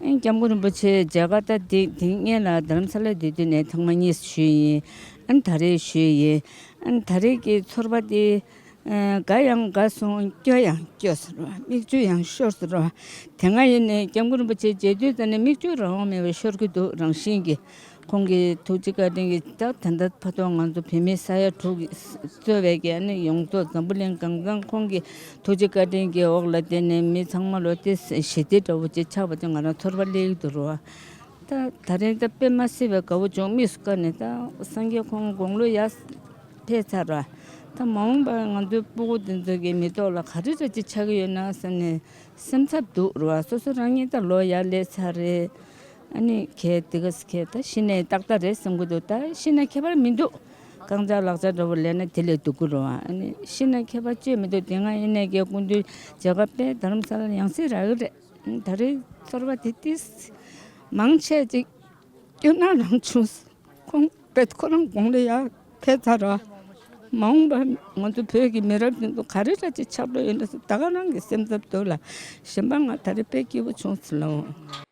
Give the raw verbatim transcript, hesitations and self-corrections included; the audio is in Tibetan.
ཨ་ནི་སྐྱབས་མགོན་རིན་པོ་ཆེ་མཇལ་ཁ་ད་དེ་དེ་སྔོན་ལ་རྡ་རམ་ས་ལ་སྡོད་དུས་ནས་ཐེངས་མ་གཉིས་ཞུས་ཡིན། ཨ་ནི་ད་རེས་ཞུས་ཡིན། ཨ་ནི་ད་རེས་ཀྱི་ཚོར་བ་དེ། ཨ་དགའ་ཡང་དགའ་སོང་། སྐྱོ་ཡང་སྐྱོ་ཟེར་བ། མིག་ཆུ་ཡང་ཤོར་ཟེར་བ། དེ་སྔ་ཡིན་ནའི་སྐྱབས་མགོན་རིན་པོ་ཆེ་མཇལ་དུས་ཙམ་ནས་མིག་ཆུ་རང་དབང་མེད་པར་ཤོར་གྱི་འདུག་རང་བཞིན་གྱིས། ཁོང་གི་ཐུགས་རྗེ་བཀའ་དྲིན་གྱིས་ད་ད་ལྟ་བར་དུ་ང་ཚོ་བོད་མི་ས་ཡ་དྲུག་གི་གཙོས་པའི་གི་ཨ་ནི་ཡོངས་རྫོགས་འཛམ་བུ་གླིང་གང་ཚང་ཁོང་གི་ཐུགས་རྗེ་བཀའ་དྲིན་གྱི་འོག་ལ་བརྟེན་ནས་མི་ཚང་མ་ལོ་དེ་ཞི་བདེ་འདྲ་བོ་ཅིག་ཆགས་པ་ཅིག་ང་རང་ཚོར་བ་སླེབས་ཀྱི་འདུག་རོ། ད་ད་རེས་ད་དཔེ་མ་སྲིད་པའི་དགའ་བོ་བྱུང་། དམིགས་སུ་བཀར་ནས་ད་སངས་རྒྱས་ཁོང་དགུང་ལོ་ཡར་ཕེབས་ཚར་ར། ད་མ་འོངས་པར་ང་ཚོའི་སྤུ་གུ་འདི་ཚོ་གི་མི་ཐོག་ལ་ག་རེ་འདྲ་ཅིག་ཆགས་ཀྱི་ཡོད་ན་བསམ་ནས་སེམས་འཚབ་འདུག་ར། སོ་སོ་རང་ཉིད་ད་ལོ་ཡར་སླེབས་ཚར་རེད། ཨ་ནི་ཁྱེད་འདི་ག་ཁྱེད་ད་གཞི་ནས་ཏག་ཏག་རེད་བསམ་གྱི་འདུག་ད་གཞི་ནས་ཁྱད་པར་མི་འདུག་རྐང་ལྕགས་ལག་ལྕགས་འདྲ་བོ་ལེན་ན་དེ་ལས་སྡུག་གི་རེད་བ། ཨ་ནི་གཞི་ནས་ཁྱད་པར་ཅི་མི་འདུག་དེ་སྔ་ཡིན་ནའི་ཀྱེ་སྐུ་མདུན་མཇལ་ཁ་དཔེ་རྡ་རམ་ས་ལ་ཡང་སེ་རག་གི་རེད། ཨ་ནི་ད་རེས་ཚོར་བ་དེ་ཏིས་མང་ཆེ་ཅིག་སྐྱོ་སྣང་རང་བྱུང་། ཁོང་དཔེ་ཁོ་རང་དགུང་ལོ་ཡར་ཕེབས་ཚར་ར། མ་འོངས་པར་ང་ཚོ་བོད་ཀྱི་མི་རབས་འདི་ཚོ་ག་རེ་འདྲ་ཅིག་ཆགས་འགྲོ་ཡོད་ན་ཟེར་ད་ག་རང་གི་སེམས་འཚབ་འདུག་ལ། གཞན་པ་ང་ད་རེས་དཔེ་སྐྱིད་པོ་བྱུང་ཟེར་ལོ།